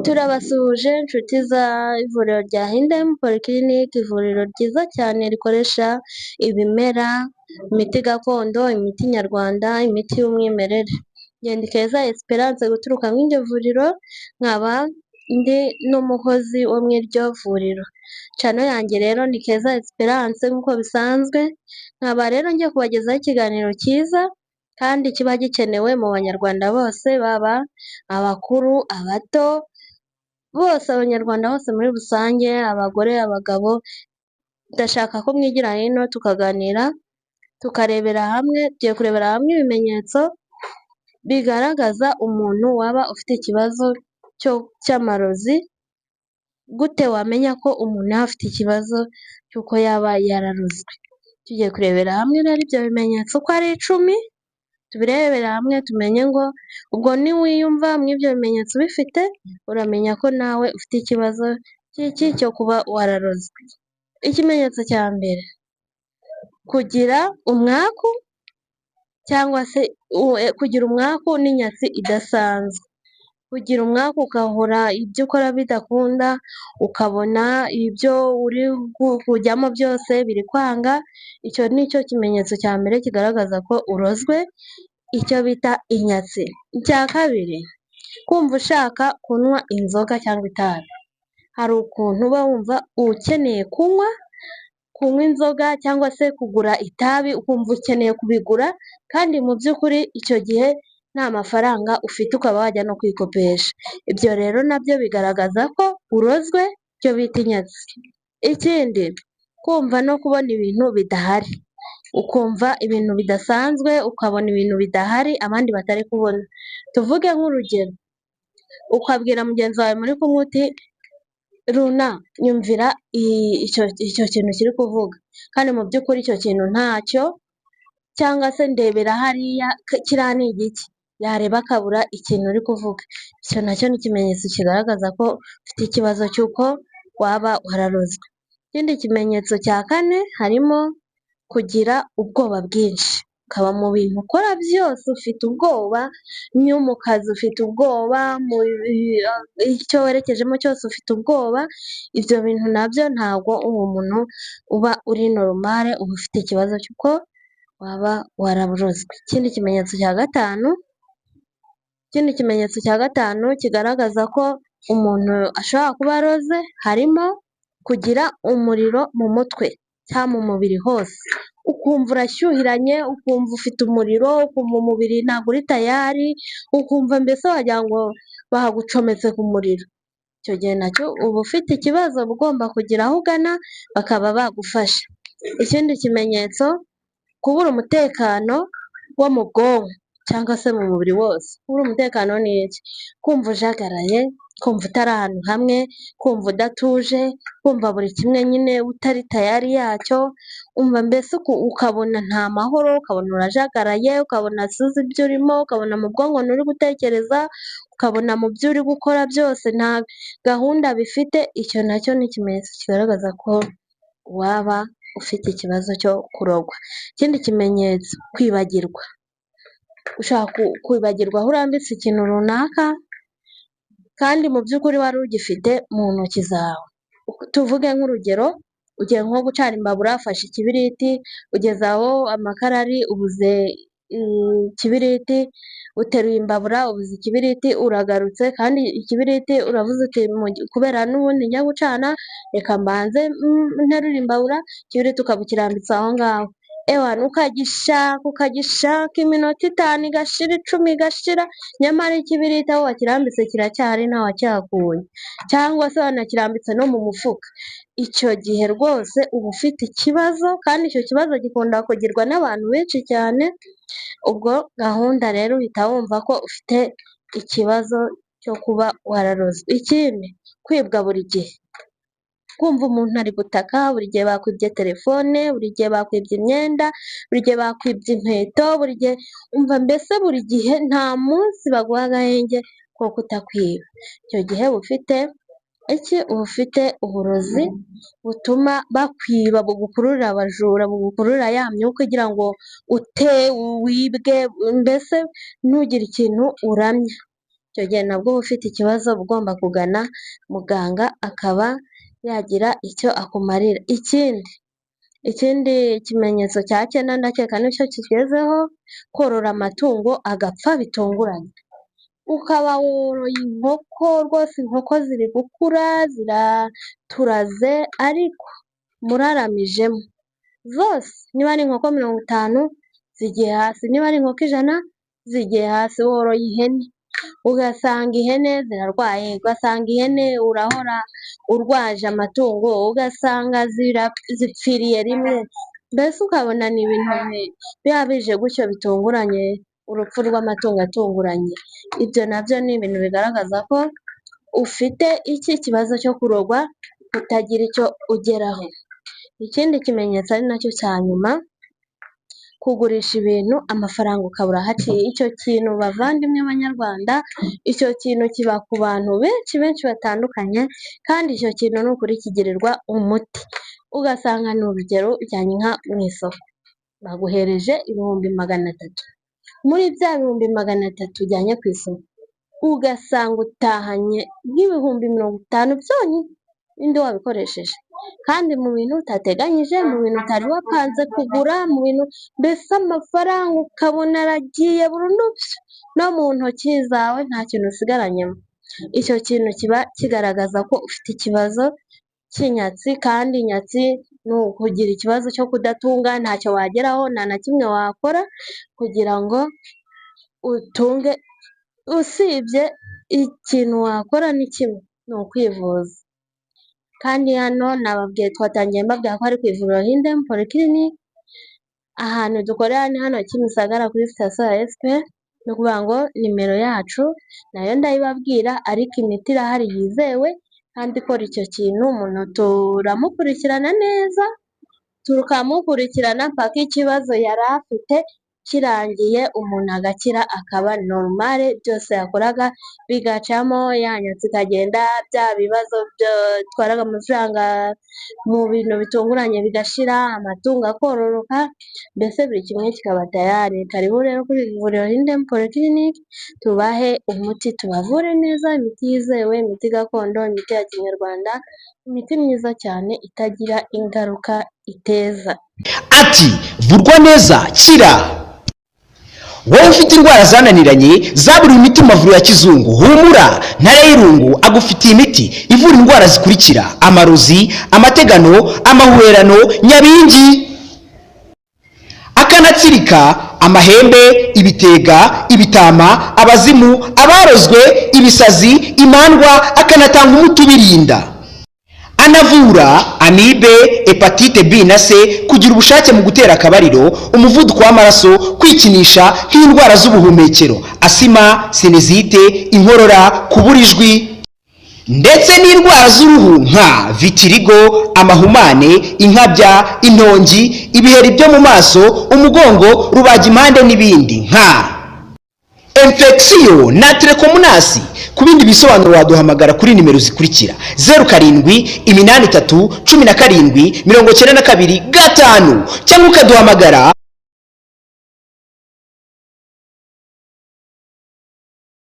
Turabasuhuje inshuti z'ivuriro rya Hidden Polyclinic, ivuriro ryiza cyane rikoresha ibimera, imiti gakondo, imiti nyarwanda, imiti y'umwimerere. Njye ndi Keza Esperance guturuka muri iryo vuriro, nkaba ndi n'umukozi wo muri iryo vuriro. Channel yanjye rero ni Keza Esperance nk'uko bisanzwe, nkaba rero ngiye kubagezaho ikiganiro cyiza kandi kiba gikenewe mu banyarwanda bose, baba abakuru, abato, bose abanyarwanda bose muri rusange, abagore, abagabo, ndashaka ko mwigira hino tukaganira, tukarebera hamwe, tugiye kurebera hamwe ibimenyetso bigaragaza umuntu waba ufite ikibazo cy'amarozi, gute wamenya ko umuntu yaba afite ikibazo cy'uko yaba yararozwe. Tugiye kurebera hamwe rero ibyo bimenyetso uko ari 10, tubirebere hamwe tumenye ngo ubwo niwiyumva muri ibyo bimenyetso ubifite, uramenya ko nawe ufite ikibazo cy'iki cyo kuba wararozwe. Ikimenyetso cya mbere, kugira umwaku cyangwa se kugira umwaku n'inyatsi idasanzwe. Kugira umwaku ugahora ibyo ukora bidakunda, ukabona ibyo uri kujyamo byose biri kwanga, icyo ni cyo kimenyetso cya mbere kigaragaza ko urozwe, icyo bita inyatsi. Icya kabiri, kumva ushaka kunywa inzoga cyangwa itabi. Hari ukuntu uba wumva ukeneye kunywa inzoga cyangwa se kugura itabi, ukumva ukeneye kubigura kandi mu by'ukuri icyo gihe nta mafaranga ufite ukaba wajya no kwikopesha. Ibyo rero nabyo bigaragaza ko urozwe, icyo bita inyatsi. Ikindi, kumva no kubona ibintu bidahari. Ukumva ibintu bidasanzwe, ukabona ibintu bidahari abandi batari kubona. Tuvuge nk'urugero, ukabwira mugenzi wawe muri kumwe uti runa nyumvira icyo kintu kiri kuvuga, kandi mu by'ukuri icyo kintu ntacyo, cyangwa se ndebera hariya kiriya ni igiki, yareba akabura ikintu uri kuvuga. Icyo nacyo ni ikimenyetso kigaragaza ko ufite ikibazo cy'uko waba wararozwe. Ikindi kimenyetso cya kane harimo kugira ubwoba bwinshi, ukaba mu bintu ukora byose ufite ubwoba, no mu kazi ufite ubwoba, icyo werekejemo cyose ufite ubwoba, ibyo bintu nabyo ntabwo uwo muntu uba uri normal, uba ufite ikibazo cy'uko waba wararozwe. Ikindi kimenyetso cya gatanu, ikindi kimenyetso cya gatanu kigaragaza ko umuntu ashobora kuba aroze, harimo kugira umuriro mu mutwe cyangwa mu mubiri hose. Ukumva urashyuhiranye, ukumva ufite umuriro, ukumva umubiri ntabwo uri tayari, ukumva mbese wagira ngo bagucometse ku muriro. Icyo gihe nacyo uba ufite ikibazo, uba ugomba kugira aho ugana bakaba bagufasha. Ikindi kimenyetso, kubura umutekano wo mu bwonko cyangwa se mu mubiri wose. Kubura umutekano ni iki? Kumva ujagaraye, kumva utari ahantu hamwe, kumva udatuje, kumva buri kimwe nyine utari tayari yacyo, umva mbese ukabona nta mahoro, ukabona urajagaraye, ukabona sinzi ibyo urimo, ukabona mu bwonko nturi gutekereza, ukabona mu byo uri gukora byose nta gahunda bifite, icyo nacyo ni ikimenyetso kigaragaza ko waba ufite ikibazo cyo kurogwa. Ikindi kimenyetso, kwibagirwa. Ushobora kwibagirwa aho urambitse ikintu runaka, kandi mu by'ukuri wari ugifite mu ntoki zawe. Tuvuge nk'urugero, ugiye nko gucana imbabura ufashe ikibiriti, ugeze aho amakara ari ubuze ikibiriti, uteruye imbabura ubuze ikibiriti, uragarutse kandi ikibiriti uravuze uti kubera n'ubundi njya gucana, reka mbanze nterure imbabura, ikibiriti ukaba ukirambitse aho ngaho. Ewana ukagishaka, ukagishaka iminota 5 igashira, 10 igashira, nyamara ikibiriti aho wakirambitse kiracyahari ntawakihakuye, cyangwa se wanakirambitse no mu mufuka. Icyo gihe rwose uba ufite ikibazo, kandi icyo kibazo gikunda kugirwa n'abantu benshi cyane, ubwo gahunda rero uhita wumva ko ufite ikibazo cyo kuba wararozwe. Ikindi, kwibwa buri gihe. Kumva umuntu ari gutaka, buri gihe bakwibye telefone, buri gihe bakwibye imyenda, buri gihe bakwibye inkweto, buri gihe umva mbese buri gihe nta munsi baguha agahenge ko kutakwiba. Icyo gihe uba ufite iki? Uba ufite uburozi butuma bakwiba, bugukururira abajura, bugukururira ya myuka igira ngo ute, wibwe, mbese ntugire ikintu uramya. Icyo gihe nabwo uba ufite ikibazo, uba ugomba kugana muganga akaba yagira icyo akumarira. Ikindi kimenyetso cya cyenda ndakeka nicyo kigezeho, korora amatungo agapfa bitunguranye. Ukaba woroye inkoko rwose inkoko ziri gukura ziraturaze, ariko muraramijemo zose niba ari inkoko 50 zigiye hasi, niba ari inkoko 100 zigiye hasi. Woroye ihene ugasanga ihene zirarwaye, ugasanga ihene urahora urwaje amatungo, ugasanga zipfiriye rimwe, mbese ukabona ni ibintu biba bije gutyo bitunguranye, urupfu rw'amatungo atunguranye. Ibyo nabyo ni ibintu bigaragaza ko ufite iki kibazo cyo kurogwa, utagira icyo ugeraho. Ikindi kimenyetso ari nacyo cya nyuma, kugurisha ibintu amafaranga ukabura ahaciye. Icyo kintu bavandimwe banyarwanda, icyo kintu kiba ku bantu benshi benshi batandukanye, kandi icyo kintu ni ukuri kigirirwa umuti. Ugasanga ni urugero ujyanye inka mu isoko, baguhereje 300,000, muri bya 300,000 ujyanye ku isoko, ugasanga utahanye nk'50,000 byonyine, ibindi wabikoresheje, kandi mu bintu utateganyije, mu bintu utari wapanze kugura, mu bintu mbese amafaranga ukabona aragiye burundu, no mu ntoki zawe nta kintu usigaranyemo. Icyo kintu kiba kigaragaza ko ufite ikibazo cy'inyatsi, kandi inyatsi ni ukugira ikibazo cyo kudatunga, ntacyo wageraho, nta na kimwe wakora kugira ngo utunge, usibye ikintu wakora ni kimwe, ni ukwivuza. Kandi hano nababwiye twatangiye mbabwira ko ari ku ivuriro Hidden Polyclinic, ahantu dukorera ni hano Kimisagara kuri sitasiyo ya SP, ni ukuvuga ngo nimero yacu nayo ndayibabwira, ariko imiti irahari yizewe kandi ikora icyo kintu, umuntu turamukurikirana neza, tukamukurikirana mpaka ikibazo yari afite kirangiye, umuntu agakira akaba normal, byose yakoraga bigacamo, ya nyatsi ikagenda, bya bibazo byatwaraga amafaranga mu bintu bitunguranye bigashira, amatungo akororoka, mbese buri kimwe kikaba tayari. Karibu rero kuri iri vuriro Hidden Polyclinic, tubahe umuti tubavure neza, imiti yizewe, imiti gakondo, imiti ya kinyarwanda, imiti myiza cyane itagira ingaruka iteza. Ati vurwa neza kira. Wowe ufite indwara zananiranye, zaburiwe imiti mu mavuriro ya kizungu, humura, Ntare y'Irungu agufitiye imiti ivura indwara zikurikira: amarozi, amategano, amahuherano, nyabingi, akanatsirika, amahembe, ibitega, ibitama, abazimu, abarozwe, ibisazi, imandwa, akanatanga umuti ubirinda. Anavura amibe, hépatite B na C, kugira ubushake mu gutera akabariro, umuvuduko w'amaraso, kwikinisha, nk'indwara z'ubuhumekero, asima, sinusite, inkorora, kubura ijwi, ndetse n'indwara z'uruhu nka vitiligo, amahumane, inkabya, intongi, ibiheri byo mu maso, umugongo, rubagimpande n'ibindi nka infection na trichomonas. Ku bindi bisobanuro waduhamagara kuri nimero zikurikira: 0783 17 92 5, cyangwa ukaduhamagara